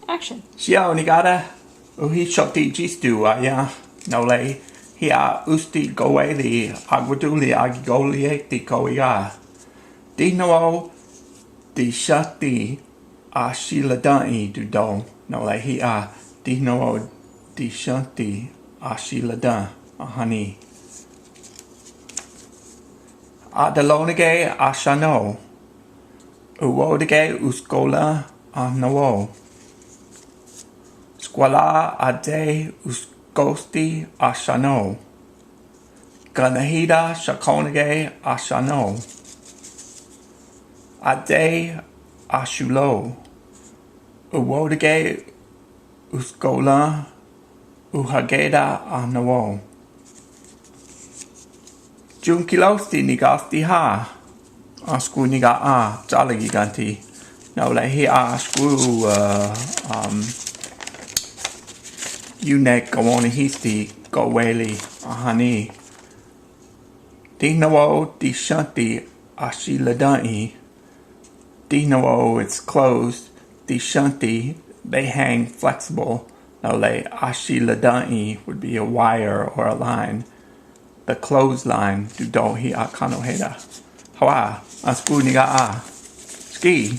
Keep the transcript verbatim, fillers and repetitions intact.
Action. Siau nigada, uhi soti jistu aya, no le, hia usti goweli, aguaduli agigoli ti koia. Dihno o, di shanti, a shiladan i dudo, no le hia, dihno o, di shanti, a shiladan, ahani. A dalonige a shano. Uodege u skola a no o. Skwala a de u skosti a shano. Kanahida shakonige a shano. A de a shulo. Uodege u skola u hageda a no o. Jun kilosti nigasti ha. Askuniga a, chaligi ganti. No le hia askun, um, unek kawoni histi goweli, ahani. Dihno o di shanti a shiladan i. Dihno o, it's closed. Di shanti, they hang flexible. No le, a shiladan i would be a wire or a line. The clothesline, dudo hia kanoheda. Hawa, askuniga a. Ski.